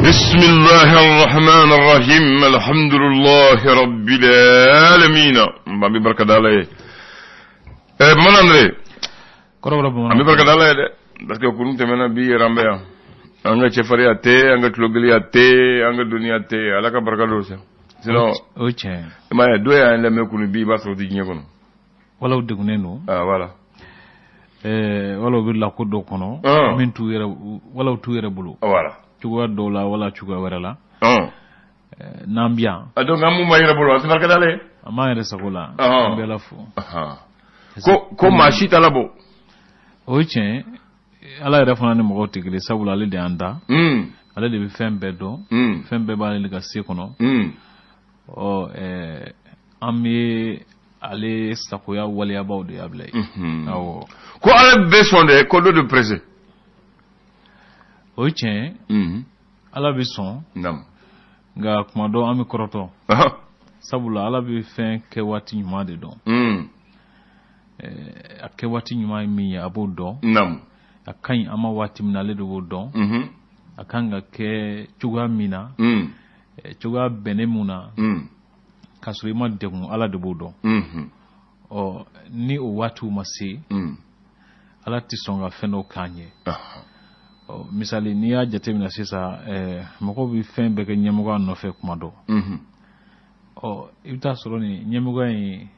بسم الله الرحمن الرحيم الحمد لله رب العالمين an bɛ barika da Ala ye ɛ bamanan Andre kɔrɔbɔrɔ an bamanan bɛ barika da Ala ye dɛ parce que kunun tɛmɛna bi yɛrɛ an bɛ yan an ka cɛfarinya tɛ an ka tulogɛlɛya tɛ an ka dɔnniya tɛ Ala ka barika don sa sinon o ye tiɲɛ ye i m'a ye dɔ y'an lamɛn kunun bi i b'a sɔrɔ o tɛ diɲɛ kɔnɔ wala u degunnen don ah voilà wala u bɛ lako dɔ kɔnɔ Ah. min t'u yɛrɛ wala u t'u yɛrɛ bolo voilà cogoya dɔw la wala cogoya wɛrɛ la ɔn n'an bi yan ah donc an mun b'an yɛrɛ bolo an tɛ barika da Ala ye an b'an yɛrɛ sago la Ah. an bɛ Ala fo Ahan. ko maa si t'a labɔ o ye tiɲɛ ye Ala yɛrɛ fana ni mɔgɔw tɛ kelen sabula ale de y'an da ale de bɛ fɛn bɛɛ dɔn fɛn bɛɛ b'ale de ka se kɔnɔ ɔ an bɛ ale sagoya waleyabaw de y'a bila ye awɔ ko Ala bɛ sɔn dɛ ko dɔ de pressé o ye tiɲɛ ye Ala bɛ sɔn Naam. nka kuma dɔ an bɛ kɔrɔtɔ Ahan. sabula Ala bɛ fɛn kɛ waati ɲuman de dɔn a kɛ waati ɲuman ye min ye a b'o dɔn Naam. a ka ɲi an ma waati min na ale de b'o dɔn a kan ka kɛ cogoya min na cogoya bɛnnen mun na k'a sɔrɔ i ma degun Ala de b'o dɔn ɔ ni o waatiw ma se Ala tɛ sɔn ka fɛn dɔw k'an ye Ahan. ɔ misali n'i y'a jateminɛ sisan mɔgɔw bɛ fɛn bɛɛ kɛ ɲɛmɔgɔya nɔfɛ kuma dɔ ɔ i bɛ taa sɔrɔ nin ɲɛmɔgɔya in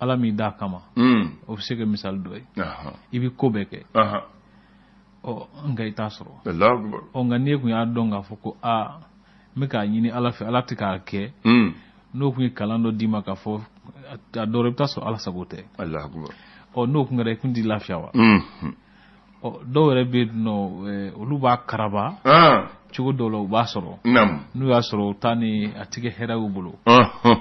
Ala m'i d'a kama o bɛ se ka misali dɔ ye Ahan. i bɛ ko bɛɛ kɛ Ahan. ɔ nka i t'a sɔrɔ Allahu akbar. ɔ nka n'e kun y'a dɔn k'a fɔ ko aa n bɛ k'a ɲini Ala fɛ Ala tɛ k'a kɛ n'o kun ye kalan dɔ d'i ma k'a fɔ a dɔw la i bɛ taa sɔrɔ Ala sago tɛ Allahu akbar. ɔ n'o kun kɛra i kun t'i lafiya wa ɔ dɔw yɛrɛ bɛ yen nɔ olu b'a karaba cogo dɔw la u b'a sɔrɔ Naam. n'u y'a sɔrɔ u t'a ni a tɛ kɛ hɛrɛ y'u bolo Ahan.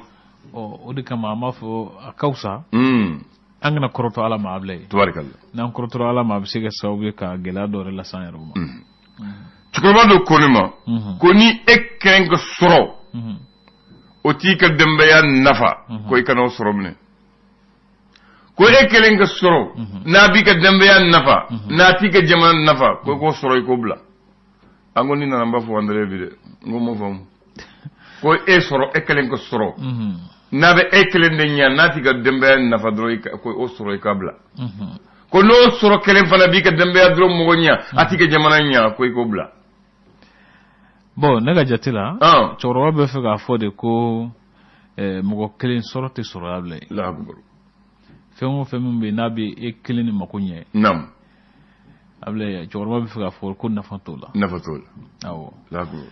ɔ o de kama an b'a fɔ a ka fisa an kana kɔrɔtɔ Ala ma a bila ye Tabarikalla. n'an kɔrɔtɔra Ala ma a bɛ se ka kɛ sababu ye ka gɛlɛya dɔ yɛrɛ lase an yɛrɛ ma Cɛkɔrɔba dɔ ko ne ma ko ni e kɛn ka sɔrɔ o t'i ka denbaya nafa ko i kana o sɔrɔ minɛ ko e kelen ka sɔrɔ n'a b'i ka denbaya nafa n'a t'i ka jamana nafa ko i k'o sɔrɔ i k'o bila an ko ni nana n b'a fɔ Andre bi dɛ n ko m'o faamu ko e sɔrɔ e kelen ka sɔrɔ n'a bɛ e kelen de ɲɛ n'a t'i ka denbaya nafa dɔrɔn ko o sɔrɔ i k'a bila ko n'o sɔrɔ kelen fana b'i ka denbaya dɔrɔn mɔgɔ ɲɛ a t'i ka jamana ɲɛ ko i k'o bila bon ne ka jate la cɛkɔrɔba bɛ fɛ k'a fɔ de ko mɔgɔ kelen sɔrɔ tɛ sɔrɔya bila ye Allahu akbar. Fɛn o fɛn min bɛ yen n'a bɛ e kelen ni mako ɲɛ Naam. a bila ye cɛkɔrɔba bɛ fɛ k'a fɔ ko nafa t'o la Nafa t'o la. Awɔ. Allahu akbar.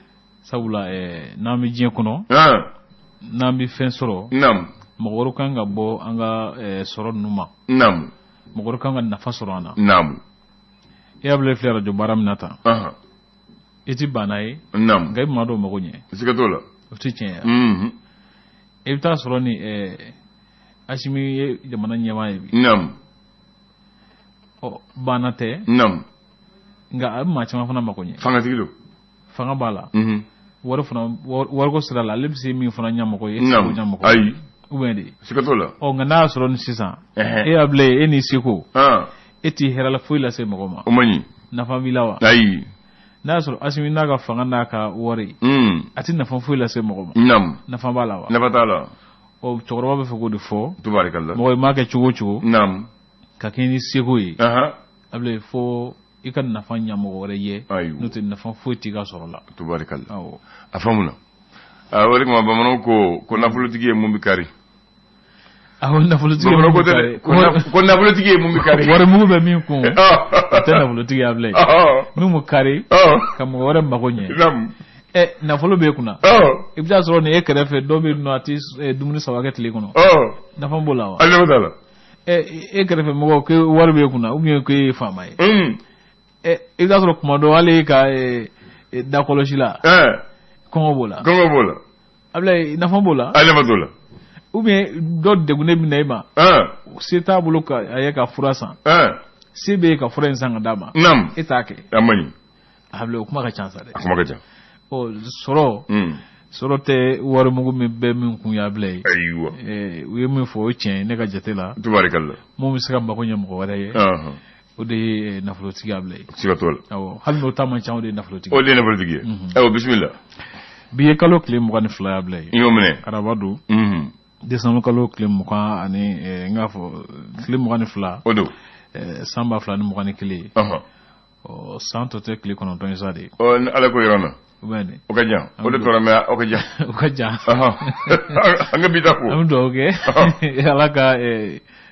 Sabula n'an bɛ diɲɛ kɔnɔ n'an bɛ fɛn sɔrɔ Naam. mɔgɔ wɛrɛ kan ka bɔ an ka sɔrɔ ninnu ma Naam. mɔgɔ wɛrɛ kan ka nafa sɔrɔ an na Naam. e y'a bila i filɛ arajo baara min na tan Ahan. i ti ban n'a ye Naam. nka i bɛ maa dɔw mago ɲɛ Siga t'o la. O tɛ tiɲɛ ye i bɛ taa sɔrɔ ni Asimi ye jamana ɲɛmaa ye bi Naam. ɔ banna tɛ Naam. nka a bɛ maa caman fana mago ɲɛ Fangatigi don. Fanga b'a la wari fana wariko sira la ale bɛ se min fana ɲɛ mɔgɔ ye e tɛ se Naam. k'o ɲɛ mɔgɔ ye Ayi. ou bien de Siga t'o la. ɔ nka n'a y'a sɔrɔ ni sisan e y'a bila yen e n'i seko e t'i hɛrɛ la foyi lase mɔgɔ ma O man ɲi. nafa b'i la wa Ayi. n'a y'a sɔrɔ Asimi n'a ka fanga n'a ka wari a tɛ nafa foyi lase mɔgɔ ma Naam. nafa b'a la wa Nafa t'a la. ɔ cɛkɔrɔba bɛ fɛ k'o de fɔ Tubarikalla. mɔgɔ i m'a kɛ cogo o cogo Naam. ka kɛ ni seko ye Ahan. a bila fo i ka nafa ɲɛ mɔgɔ wɛrɛ ye Ayiwa. n'o tɛ nafa foyi t'i ka sɔrɔ la Tubarikalla. Awɔ. A faamuna. O de kama bamananw ko ko nafolotigi ye mun bɛ kari. Awɔ nafolotigi ye Bamananw mun ko bɛ tɛ dɛ kari ko nafolotigi ye mun bɛ kari. Wari mugu bɛ min kun o tɛ nafolotigi ye a bila ye min bɛ kari ka mɔgɔ wɛrɛ mago ɲɛ Naam. Nafolo b'e kunna i bɛ taa sɔrɔ nin e kɛrɛfɛ dɔ bɛ yen nɔ a tɛ dumuni 3 kɛ tile kɔnɔ nafa b'o la wa A nafa t'a la. E kɛrɛfɛ mɔgɔw ko wari b'e kunna ou bien k'e ye faama ye i bɛ taa sɔrɔ kuma dɔ hali e ka dakɔlɔsi la kɔngɔ b'o la Kɔngɔ b'o la. A bila nafa b'o la A nafa t'o la. ou bien dɔ degunnen bɛ na e ma se t'a bolo ka a ye ka fura san se bɛ e ka fura in san ka d'a ma Naam. e t'a kɛ A man ɲi. A bila o kuma ka ca sa dɛ A kuma ka ca. Ɔ sɔrɔ sɔrɔ tɛ warimugu min bɛ min kun y'a bila ye Ayiwa. U ye min fɔ o ye tiɲɛ ye ne ka jate la Tubarikalla. mun bɛ se ka mago ɲɛ mɔgɔ wɛrɛ ye O de ye nafolotigi Ablaye. Siga t'o la. Awɔ, hali n'o ta man ca, o de ye nafolotigi. O de ye nafolotigi ye. Ayiwa, bisimila. Bi ye kalo tile 22 ye Ablaye. N y'o minɛ. Araba don. Décembre kalo tile 20 ani n k'a fɔ tile 22. O don. San 2021. Ɔ, san tɔ tɛ tile 9 ye sa de. Ɔ, ni Ala ko yɔrɔ na. O ka jan, o de tora mɛ o ka jan. O ka jan. An ka bi ta ko. An bɛ dugawu kɛ Ala ka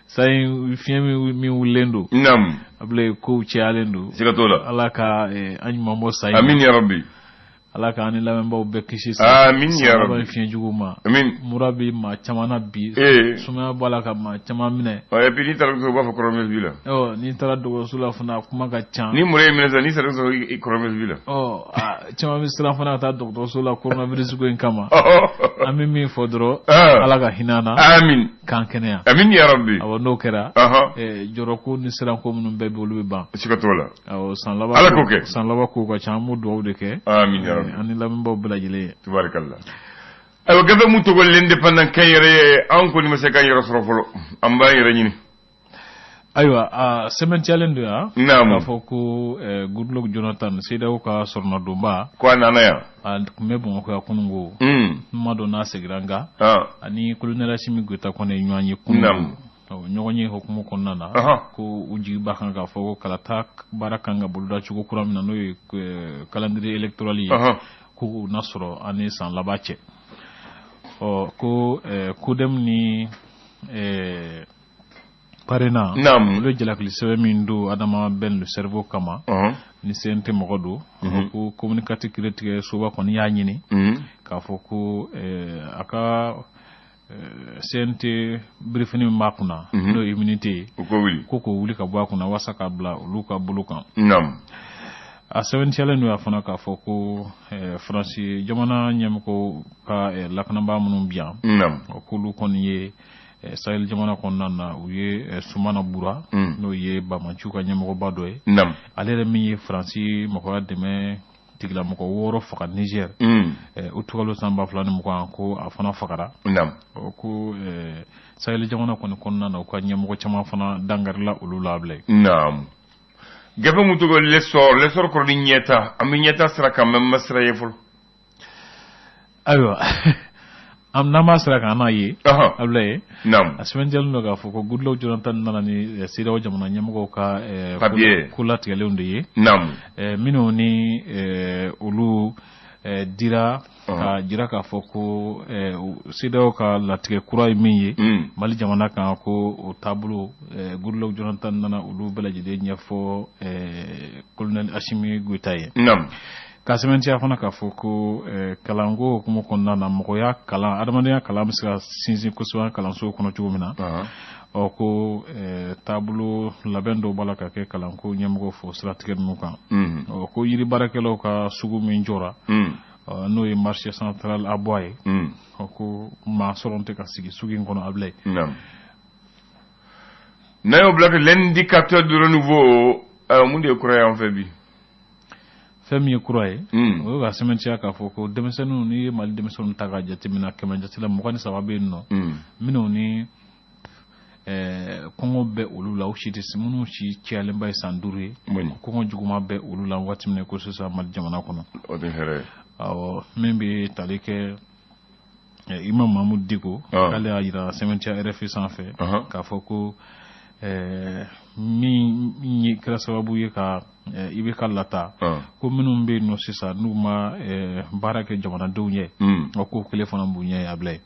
san in fiɲɛ min wulilen don. Naamu. Ablaye, kow cayalen don. Siga t'o la. Ala ka an ɲuman bɔ sa in. Amin ya rabbi. Ala k'an ni lamɛnbaaw bɛɛ kisi. Amin ya rabbi. Fiɲɛ jugu ma. Amin. Mura bɛ maa caman na bi. Sumaya b'a la ka maa caman minɛ. Ɔ, et puis n'i taara dɔgɔtɔrɔso, u b'a fɔ coronavirus b'i la. Ɔ, n'i taara dɔgɔtɔrɔso la fana, a kuma ka ca. Ni mura y'i minɛ sisan, n'i sera dɔgɔtɔrɔso, coronavirus b'i la. Ɔ, caman bɛ siran fana ka taa dɔgɔtɔrɔso la coronavirus ko in kama. An bɛ min fɔ dɔrɔn, Ala ka hinɛ an na. Amin. K'an kɛnɛya. Amin ya rabbi. Awɔ, n'o kɛra, jɔrɔko ni siranko minnu bɛɛ bɛ, olu bɛ ban. Siga t'o la. Awɔ, san laban. Ala k'o kɛ. San laban kow ka ca, an b'o dugawu de kɛ. Amin ya rabbi. An ni lamɛnbaaw bɛɛ lajɛlen ye. Tubaarikala. Ayiwa, gafe mun tɔgɔ L'Indépendant kan yɛrɛ ye, an kɔni ma se k'an yɛrɛ sɔrɔ fɔlɔ, an b'an yɛrɛ ɲini. Ayiwa, a sɛbɛntiyalen don yan. Naamu. K'a fɔ ko Goodluck Jonathan, CEDEAO ka sɔrɔnadonba. Ko a nana yan. A tun bɛ Bamakɔ yan kununko. N ma dɔn n'a seginna, nka. Ani colonel Assimi Goïta kɔni ye ɲɔgɔn ye kunun. Naamu. Ɲɔgɔn ye hukumu kɔnɔna na, ko u jigi b'a kan k'a fɔ ko kalata baara kan ka boloda cogo kura min na, n'o ye calendrier électoral ye, ko u na sɔrɔ an ni san laban cɛ. Ɔ, ko CODEM ni PARENA, olu ye jalakili sɛbɛn min don Adama Ben le Cerveau kama, ni CNT mɔgɔ don, ko communicateur kiiritigɛ soba kɔni y'a ɲini k'a fɔ ko a ka CNT birifini min b'a kunna, n'o ye immunité ye, ko k'o wuli ka bɔ a kunna walasa k'a bila olu ka bolo kan. A sɛbɛntiyalen don a fana k'a fɔ ko Faransi jamana ɲɛmɔgɔ ka lakanabaa minnu bi yan, k'olu kɔni ye Sahel jamana kɔnɔna na, u ye Sumana Bura, n'o ye Bamaciw ka ɲɛmɔgɔba dɔ ye, ale yɛrɛ min ye Faransi mɔgɔya dɛmɛ tigilamɔgɔ 6 faga Niger utukalo san 2020, ko a fana fagara. Ko Sahel jamana kɔni kɔnɔna na, u ka ɲɛmɔgɔ caman fana dangarila olu la bilen. Naamu. Gafe mun tɔgɔ L'Essor, L'Essor kɔrɔ ni ɲɛta, an bɛ ɲɛta sira kan, mɛ ma sira ye fɔlɔ. Ayiwa, n'an b'a sira kan, an n'a ye Abulaye. Naamu. A sɛbɛntiyalen don k'a fɔ ko Goodluck Jonathan nana ni CEDEAO jamana ɲɛmɔgɔw ka papier ko latigɛlenw de ye. Naamu. Minnu ni olu dira ka jira k'a fɔ ko CEDEAO ka latigɛ kura ye min ye Mali jamana kan, ko o taabolo, Goodluck Jonathan nana olu bɛɛ lajɛlen ɲɛfɔ colonel Assimi Goïta ye. Naamu. Ka sɛbɛntiya fana k'a fɔ ko kalanko hukumu kɔnɔna na, mɔgɔya kalan, adamadenya kalan bɛ se ka sinsin kosɛbɛ kalanso kɔnɔ cogo min na. Ɔ, ko taabolo labɛn dɔw b'a la ka kɛ kalanko ɲɛmɔgɔw fɔ siratigɛ ninnu kan. Ɔ, ko yiri baarakɛlaw ka sugu min jɔra, n'o ye marché central à bois ye, ɔ, ko maa sɔrɔ tɛ ka sigi sugu in kɔnɔ Abulaye. N'an y'o bila, L'Indicateur du Renouveau, mun de ye kura ye an fɛ bi? Fɛn min ye kura ye, o ye ka sɛbɛntiya k'a fɔ ko denmisɛnninw, n'i ye Mali denmisɛnninw ta k'a jateminɛ, 100 jate la, 23 bɛ yen nɔ minnu ni kɔngɔ bɛ olu la, u si tɛ minnu si cayalenba ye san 5 ye, kɔngɔ juguman bɛ olu la waati min na ko sisan Mali jamana kɔnɔ. O tɛ hɛrɛ ye. Awɔ, min bɛ tali kɛ Imam Mahmoud Dicko, k'ale y'a jira sɛbɛntiya RFI sanfɛ k'a fɔ ko min kɛra sababu ye ka IBK lata, ko minnu bɛ yen nɔ sisan n'u ma baara kɛ jamanadenw ye, o ko kelen fana b'u ɲɛ Abulaye.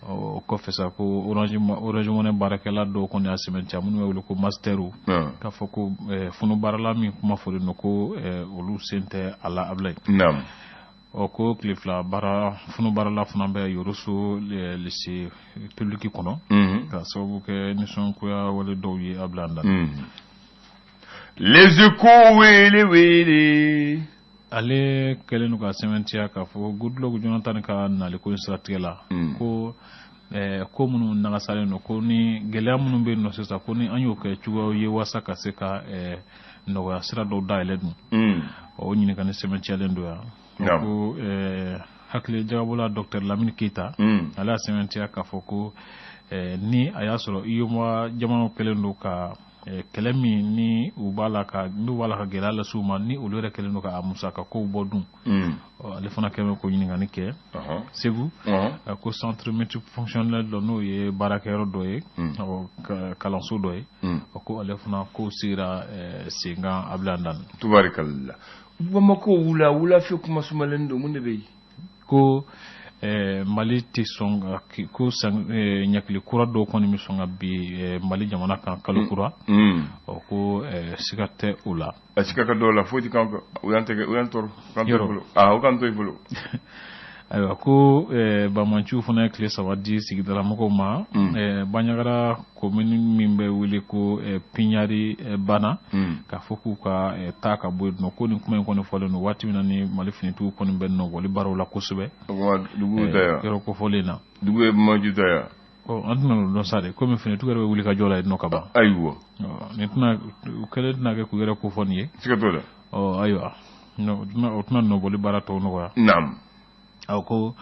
O kɔfɛ sa, ko Orange Money baarakɛla dɔw kɔni y'a sɛbɛntiya, minnu bɛ wele ko masterw, k'a fɔ ko funu baarala min kuma fɔlen don, ko olu sen tɛ a la Abulaye. Ɔ, ko tile 2 baara funu baarala fana bɛ Yoroso lycée public kɔnɔ, ka sababu kɛ nisɔngoya wale dɔw ye Abulaye an da. Les Échos, wele wele. Ale kɛlen don ka sɛbɛntiya k'a fɔ Goodluck Jonathan ka naliko in siratigɛ la, ko ko minnu nagasalen don, ko ni gɛlɛya minnu bɛ yen nɔ sisan, ko ni an y'o kɛ cogoyaw ye walasa ka se ka nɔgɔya sira dɔw dayɛlɛ dun. O ɲininkali sɛbɛntiyalen don yan ko hakili jagabɔla docteur Lamini Keita, ale y'a sɛbɛntiya k'a fɔ ko ni a y'a sɔrɔ UEMOA jamanaw kɛlen don ka Kɛlɛ min ni u b'a la ka n'u b'a la ka gɛlɛya lase u ma, ni olu yɛrɛ kɛlen don ka musaka kow bɔ dun, ale fana kɛlen bɛ ko ɲininkali kɛ Segu. Ko centre multifonctionnel dɔ, n'o ye baarakɛyɔrɔ dɔ ye, kalanso dɔ ye, ko ale fana ko sigira sen kan Abilaye Dan. Tubarikalla. Bamakɔ wula wula fɛ, kuma sumalen don, mun de bɛ yen? Ko Mali tɛ sɔn ka ko ɲakili kura dɔw kɔni bɛ sɔn ka bi Mali jamana kan kalo kura. Ɔ, ko siga tɛ o la. A siga ka dɔw la, foyi tɛ kan, u y'an tɛgɛ, u y'an tɔɔrɔ, k'an to i bolo, aa, o k'an to i bolo. Ayiwa, ko bamanciw fana ye tile 3 di sigidala mɔgɔw ma Bandiagara commune min bɛ wele ko Pignari Bana, k'a fɔ k'u ka taa ka bɔ yen nɔ. Ko nin kuma in kɔni fɔlen don waati min na ni Mali finitigiw kɔni bɛ nɔbɔli baaraw la kosɛbɛ. Dugu ta yan. Yɔrɔ kofɔlen na. Dugu ye bamanciw ta yan. Ɔ, an tɛna o dɔn sa de, komi finitigiw yɛrɛ bɛ wuli ka jɔ la yen nɔ ka ban. Nin tɛna u kɛlen tɛna kɛ k'u yɛrɛ kofɔ nin ye. Siga t'o la. Ɔ ayiwa, o tɛna nɔbɔli baara tɔw nɔgɔya. Aw ko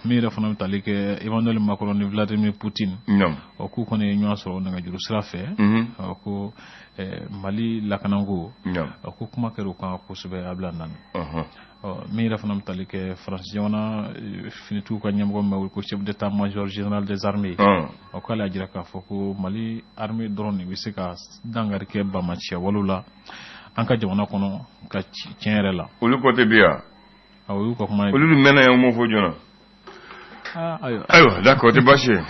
min yɛrɛ fana bɛ tali kɛ Emmanuel Macron ni Vladimir Poutine, ɔ, k'u kɔni ye ɲɔgɔn sɔrɔ nɛgɛjuru sira fɛ. Ɔ, ko Mali lakanako, ɔ, ko kuma kɛra o kan kosɛbɛ Abila Nani. Ɔ, min yɛrɛ fana bɛ tali kɛ Faransi jamana finitigiw ka ɲɛmɔgɔ min bɛ wele ko chef d'état-major général des armées, ɔ, k'ale y'a jira k'a fɔ ko Mali armée dɔrɔn de bɛ se ka dankari kɛ bamaciya walew la an ka jamana kɔnɔ ka tiɲɛ yɛrɛ la. Olu ko tɛ bi yan. Awɔ, o y'u ka kuma ye. Olu dun mɛnna yan, u m'o fɔ joona. Ayiwa. Ayiwa, d'accord, o tɛ baasi ye.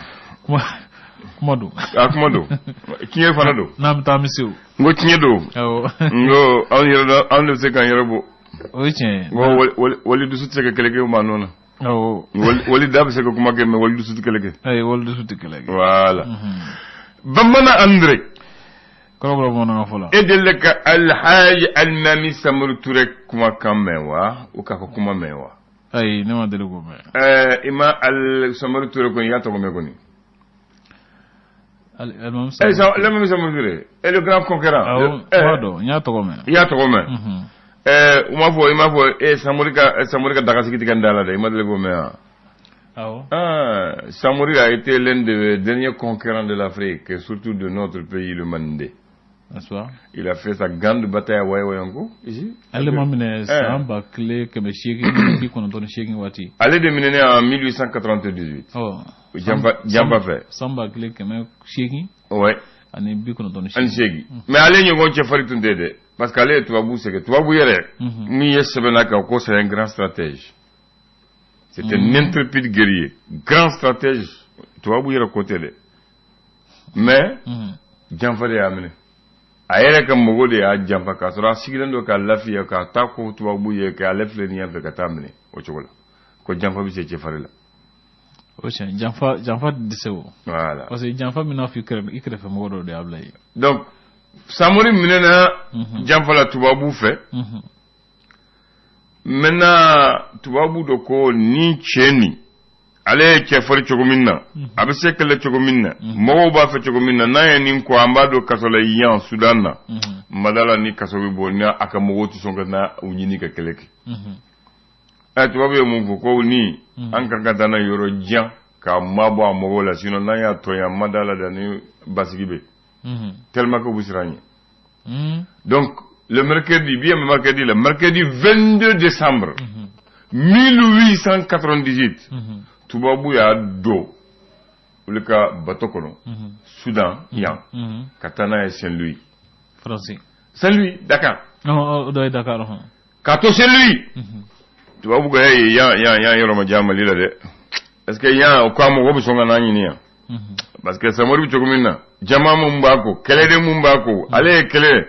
Kuma don. A kuma don, tiɲɛ fana don. N'an bɛ taa, an bɛ se o. N ko tiɲɛ don. N ko anw yɛrɛ, anw de bɛ se k'an yɛrɛ bɔ. O ye tiɲɛ ye. N ko wali dusu tɛ se ka kɛlɛ kɛ maa nɔ na. Wali da bɛ se ka kuma kɛ, mais wali dusu tɛ kɛlɛ kɛ. Ayi, wali dusu tɛ kɛlɛ kɛ. Voilà. Bamanan Andre. Kɔrɔbɔrɔ bamanankan fɔ la. E delila ka Alhaji Alimami Samori Ture kumakan mɛn wa? O k'a ka kuma mɛn wa? Ayi, ne ma deli k'o mɛn. Ɛɛ, i ma Al Samori Ture kɔni, i y'a tɔgɔ mɛn kɔni? Alimami Samori Ture est le grand conquérant. Awɔ, n b'a dɔn, n y'a tɔgɔ mɛn. I y'a tɔgɔ mɛn. Ɛɛ, u m'a fɔ, i m'a fɔ e Samori ka daga sigi tigɛ n da la dɛ, i ma deli k'o mɛn wa? Awɔ. Ah, Samori a été l'un des derniers conquérants de l'Afrique, et surtout de notre pays, le Mandé. N'est-ce pas? Il a fait sa grande bataille à Wayango, ici. Ale ma minɛ san 1898 waati. Ale de minɛnen en 1898. Ɔ. Janfa, janfa fɛ. San ba kelen kɛmɛ seegin ani bi kɔnɔntɔn ni Ani seegin. Mais ale ɲɔgɔn cɛfarin tun tɛ dɛ. Parce que ale ye tubabu sɛgɛn. Tubabu yɛrɛ, min ye sɛbɛnna kan ko c'est un grand stratège. C'est un intrépide guerrier. Grand stratège. Tubabu yɛrɛ ko tɛ dɛ. Mais, janfa de y'a minɛ. A yɛrɛ ka mɔgɔw de y'a janfa k'a sɔrɔ a sigilen don k'a lafiya k'a taa ko tubabu ye k'ale filɛ nin yan fɛ ka taa minɛ o cogo la. Ko janfa bɛ se cɛfarin la. O tiɲɛ, janfa, janfa tɛ se o. Voilà. Parce que janfa min n'a fɔ i kɛrɛfɛ mɔgɔ dɔw de y'a bila yen. Donc, Samori minɛna janfa la tubabu fɛ. Maintenant, tubabu dɔ ko ni cɛ nin, ale ye cɛfarin cogo min na, a bɛ se kɛlɛ cogo min na, mɔgɔw b'a fɛ cogo min na, n'a ye nin ko an b'a don kaso la yan Sudan na, madala ni kaso bɛ bɔ ni a ka mɔgɔw tɛ sɔn ka na u ɲini ka kɛlɛ kɛ. Ɛ, tubabu ye mun fɔ? Ko ni an kan ka taa n'a yɔrɔ jan k'a mabɔ a mɔgɔw la, sinon n'an y'a to yan, madala da ni basigi bɛ tellement que u bɛ siran ɲɛ. Donc le mercredi, bien mercredi, le mercredi 22 décembre 1898, tubabu y'a don olu ka bateau kɔnɔ Soudan yan ka taa n'a ye Saint-Louis. Faransi. Saint-Louis, Dakar. O dɔ ye Dakar. K'a to Saint-Louis, tubabu ka ye yan yan yan yɔrɔ ma diya Mali la dɛ, parce que yan o ko a mɔgɔ bɛ sɔn ka n'a ɲini yan, parce que Samori bɛ cogo min na, jama mun b'a ko, kɛlɛden mun b'a ko, ale ye kɛlɛ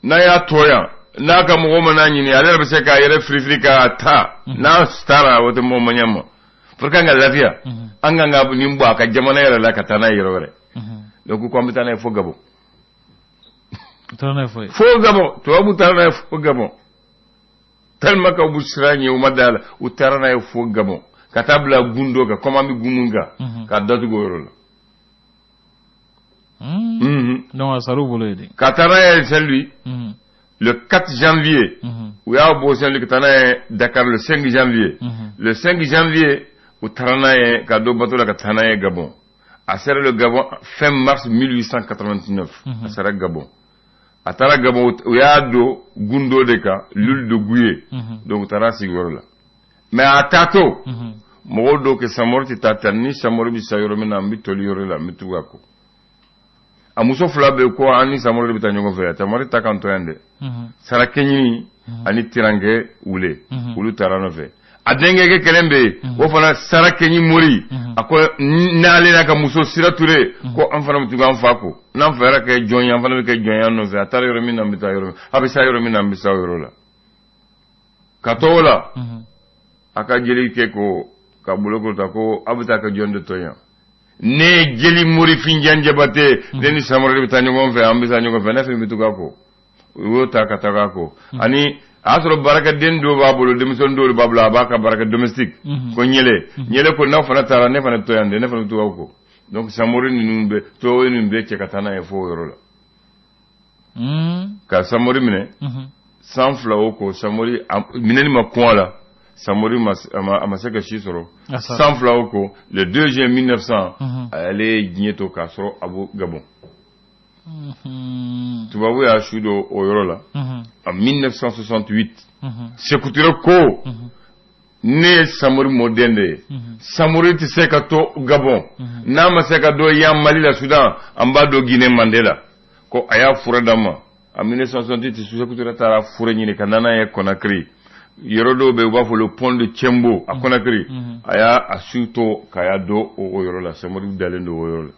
n'a y'a to yan, n'a ka mɔgɔ ma n'a ɲini, ale yɛrɛ bɛ se k'a yɛrɛ firifiri k'a ta. N'a taara, o tɛ mɔgɔ ma ɲɛ ma. Pour que an ka lafiya, an kan ka nin bɔ a ka jamana yɛrɛ la ka taa n'a ye yɔrɔ wɛrɛ. Donc ko an bɛ taa n'a ye fo Gabon. Taara n'a ye fo yen. Fo Gabon, tubabu taara n'a ye fo Gabon, tellement que u bɛ siran ɲɛ, u ma da la, u taara n'a ye fo Gabon ka taa bila gun dɔ kan, comme an bɛ gun mun kan, k'a datugu o yɔrɔ la. Donc a sar'u bolo yen de. Ka taa n'a ye Saint-Louis le 4 janvier. U y'a bɔ Saint-Louis ka taa n'a ye Dakar le 5 janvier. Le 5 janvier, u taara n'a ye ka don bateau la ka taa n'a ye Gabon. A sera le Gabon fin mars 1889. A sera Gabon, a taara Gabon, u y'a don gundo de kan, l'île de Gouye. Donc u taara sigi yɔrɔ la, mais a taatɔ, mɔgɔw dɔw kɛ Samori tɛ taa tan ni Samori bɛ sa yɔrɔ min na, an bɛ toli yɔrɔ la, an bɛ tugu a kɔ. A muso fila bɛ ko an ni Samori de bɛ taa ɲɔgɔn fɛ, Samori ta kan to yan dɛ. Sarakɛɲini ani Tirankɛ wule, olu taara nɔfɛ. A denkɛ kɛ kelen bɛ yen, o fana Sarakɛɲi Mori, a ko n'ale n'a ka muso Sira Ture ko an fana bɛ tugu an fa kɔ, n'an fa yɛrɛ kɛ jɔn ye, an fana bɛ kɛ jɔn ye an nɔfɛ. A taara yɔrɔ min na, an bɛ taa yɔrɔ min, a bɛ sa yɔrɔ min na, an bɛ sa o yɔrɔ la. Ka to o la, a ka jeli kɛ ko ka boloko ta ko aw bɛ taa ka jɔn de to yan? Ne ye jeli Mori Finjan Jabate, ne ni Samori de bɛ taa ɲɔgɔn fɛ, an bɛ taa ɲɔgɔn fɛ, ne fɛn bɛ tugu a kɔ. U y'o ta ka taga a kɔ. Ani a y'a sɔrɔ baarakɛden dɔw b'a bolo, denmisɛnnin dɔw b'a bolo, a b'a ka baarakɛ domestique ko ɲɛlɛ ɲɛlɛ ko n'aw fana taara, ne fana to yan dɛ, ne fana bɛ tugu aw kɔ. Donc Samori ninnu bɛ tubabu ninnu bɛɛ cɛ ka taa n'a ye fo o yɔrɔ la ka Samori minɛ. San 2 o kɔ, Samori minɛni ma kun a la, Samori ma a ma se ka si sɔrɔ. San 2 o kɔ, le 2 juin 1900, ale ye diɲɛ to k'a sɔrɔ a b'o Gabon. Tubabu y'a su don o yɔrɔ la en 1968. Sékou Touré ko ne ye Samori mɔden de ye, Samori tɛ se ka to Gabon, n'a ma se ka don yan Mali la, Sudan, an b'a don Guinée Mande la. Ko a y'a fura d'a ma. En 1968, Sékou Touré taara fura ɲini ka na n'a ye Conakry. Yɔrɔ dɔw bɛ yen, u b'a fɔ le pont de Tiembo à Conakry. A y'a a su to k'a y'a don o yɔrɔ la. Samori dalen don o yɔrɔ la.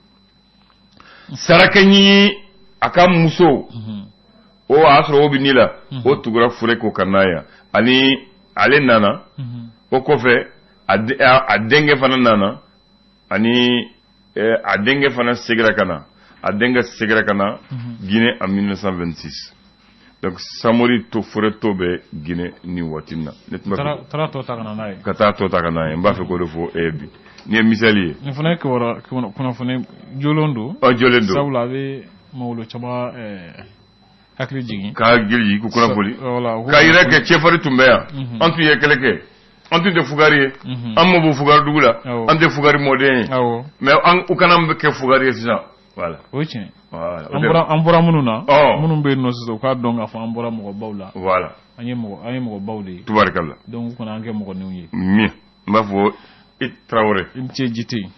Sarakɛɲini a ka muso, o y'a sɔrɔ o bɛ ni la, o tugura fure ko ka n'a yan. Ani ale nana o kɔfɛ, a denkɛ fana nana, ani a denkɛ fana seginna ka na, a denkɛ seginna ka na Guinée en 1926. Donc Samori to fure to bɛ Guinée nin waati in na. Ne tun b'a fɛ taara tɔ ta ka na n'a ye. Ka taa tɔ ta ka n'a ye. N b'a fɛ k'o de fɔ e ye bi. Nin ye misali ye. Nin fana ye kibaruya kunnafoni jolen don. Ɔ, jolen don. Sabula a bɛ mawolo caman hakili jigin. K'a hakili jigin ko kunnafoni. K'a yira kɛ cɛfarin tun bɛ yan. An tun ye kɛlɛ kɛ. An tun tɛ fugari ye. An ma bɔ fugari dugu la. An tɛ fugari mɔden ye. Mais an u kana kɛ fugari ye sisan. Voilà. O ye tiɲɛ. Voilà. An bɔra minnu na. Minnu bɛ yen nɔ sisan, u k'a dɔn k'a fɔ an bɔra mɔgɔbaw la. Voilà. An ye mɔgɔbaw de ye. Tubarikala. Donc u kana an kɛ mɔgɔninw ye. Min n b'a fɔ i Tarawele. I ni ce Jite.